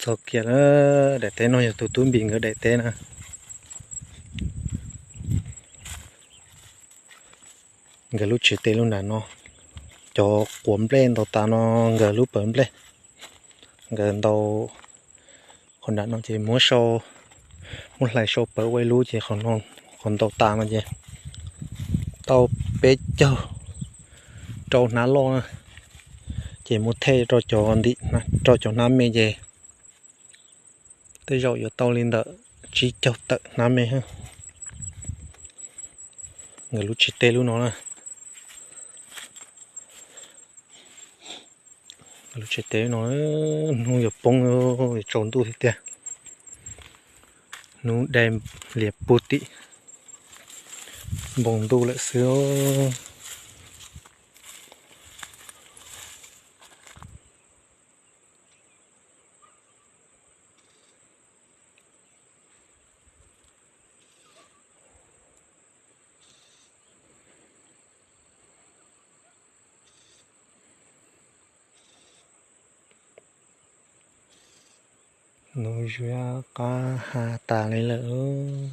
Txog kiag na, daim teb no yog tus tub Npis nkawd daim teb na. Nkawd lub tsev teb lub nram no, cov quav nplej ntaus tas no nkawd lub pawv nplej. Nkawd ntaus qhov nram no ces muab sau, muab hlais sau pawv ua ib lub ces qhov ntaus tas no ces tau peb caug rau hnab loj na, ces muab thej rau cov ntim, rau cov hnab me ces tej zaum yuav tau li ntawm tsib caug tawm hnab me. Nkawd lub tsev teb lub no na. Lub tsev teb no, hnub yuav poob, yuav tsaus ntuj tiag tiag. Hnub dai lias puag tim npoo ntuj lawm xwb. Nuv zuag qab ha tas li lawm.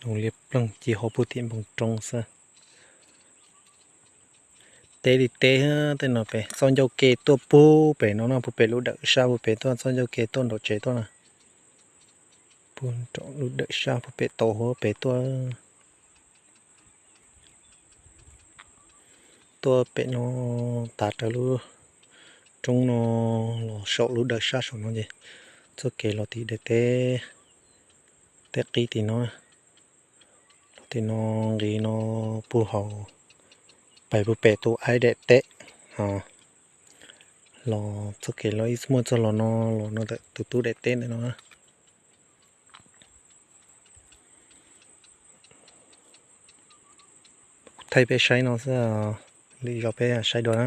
Nuv liab ploog ci hauv puag tim npoo roob xwb. Teb li teb, tej no pem txoj ncauj ke tuaj puag pem no no, puag pem lub dawm sab puag pem tuaj, txoj ncauj ke tuaj nraum tsev tuaj na. Puag nraum lub dawm sab puag pem tau hauv pem tuaj. Tuaj pem no, tav raws lub roob no los saum lub dawm sab saum no ces txoj kev los tim daim teb, teb qib tim no, los tim no nqis no puag hauv, pais puag pem tus aib daim teb, los txoj kev los ib muaj txoj los no, los no ntawm tus tub daim teb ntawm no. Thaij peb saib no xwb, lwm zaus peb saib dua na.